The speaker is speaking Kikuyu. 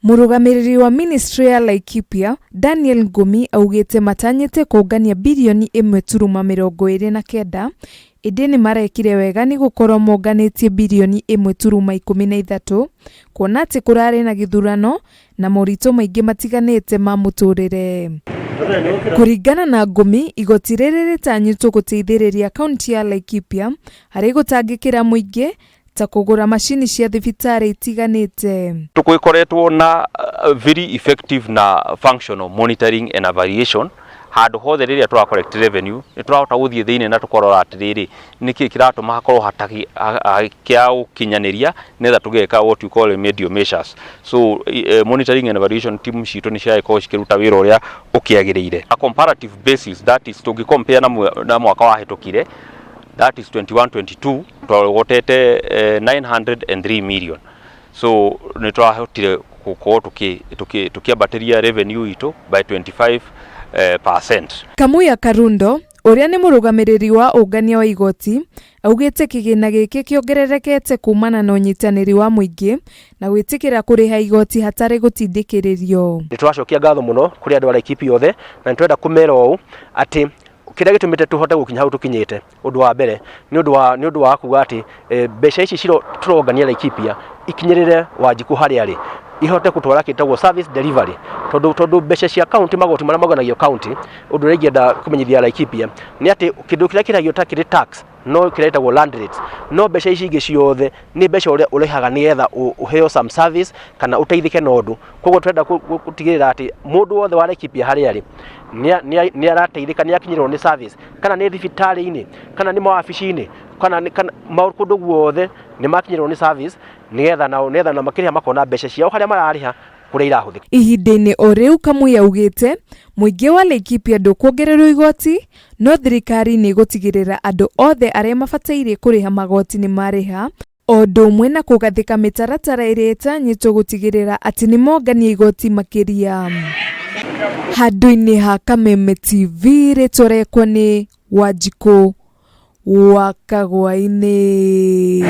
Mũrũgamĩrĩri wa ministry ya Laikipia, Daniel Ngumi augĩte matanyĩte kũngania birioni ĩmwe turuma 29 ĩndĩ nĩmarekire wega nĩ gũkorwo monganĩtie birioni ĩmwe turuma 13 kuona atĩ kũrarĩ na gĩthurano na moritũ maingĩ matiganĩte ma mũtũrĩre. Kũringana na Ngumi, igoti rĩrĩ rĩtanyĩtwo gũteithĩrĩria kaunti ya Laikipia harĩ gũtangĩkĩra mũingĩ ta kũgũra macini cia thibitarĩ itiganĩte. Tũgĩkoretwo na very effective na functional monitoring and evaluation handũ hothe rĩrĩa tũra collect revenue nĩ tũrahota gũthiĩ thĩinĩ na tũkarora atĩrĩrĩ, nĩkĩ kĩratũma hakorwo hatakĩa gũkinyanĩria nĩgetha tũgeka what we call remedial measures. So monitoring and evaluation team citũ nĩ ciragĩkorwo cikĩruta wĩra ũrĩa ũkĩagĩrĩire. A comparative basis, that is, tũngĩ compare na mwaka wahĩtũkire, that is 21 22, twarogotete 903 million, so nĩ tũrahotire gũkorwo tũkĩambatĩria revenue itũ by 25 percent. Kamuya Karundo ũrĩa nĩ mũrũgamĩrĩri wa ũngania wa igoti augĩte kĩgĩna gĩkĩ kĩongererekete kumana na ũnyitanĩri wa mũingĩ na gwĩtĩkĩra kũrĩha igoti hatarĩ gũtindĩkĩrĩrio. Nĩ tũracokia ngatho mũno kũrĩ andũ a Laikipia othe, na nĩ tũrenda kũmera ũũ atĩ kĩrĩa gĩtũmĩte tũhote gũkinya hau tũkinyĩte, ũndũ wa mbere nĩ ũndũ wa kuga atĩ mbeca ici tũrongania Laikipia ikinyĩrĩre Wanjikũ harĩa arĩ, ihote gũtwara kĩtagwo service delivery, tondũ mbeca cia county, magoti marĩa monganagio county, ũndũ ũrĩa ingĩenda kũmenyithia Laikipia nĩ atĩ kĩndũ kĩrĩa kĩragio ta kĩrĩ tax no kĩrĩa gĩtagwo land rates, no mbeca ici ingĩ ciothe nĩ mbeca ũrĩa ũrĩhaga nĩgetha ũheo some service kana ũteithĩke na ũndũ. Koguo tũrenda gũtigĩrĩra atĩ mũndũ wothe wa Laikipia harĩa arĩ nĩ arateithĩka, nĩ akinyĩrĩrwo nĩ service, kana nĩ thibitarĩ-inĩ, kana nĩ mawabici-inĩ, kana kũndũ guothe nĩ makinyĩrĩrwo nĩ service, nĩgetha nao makĩrĩha makona mbeca ciao harĩa mararĩha kũrĩa irahũthĩka. Ihinda-inĩ o rĩu, Kamuya augĩte mũingĩ wa Laikipia ndũkuongererwo igoti, no thirikari nĩ ĩgũtigĩrĩra andũ othe arĩa mabataire kũrĩha magoti nĩ marĩha, o ũndũ ũmwe na kũgathĩka mĩtaratara ĩrĩa ĩtanyĩtwo gũtigĩrĩra atĩ nĩ mongania igoti makĩria. Handũ-inĩ ha Kameme TV, rĩtwa rĩakwa nĩ Wanjikũ wa Kagwainĩ.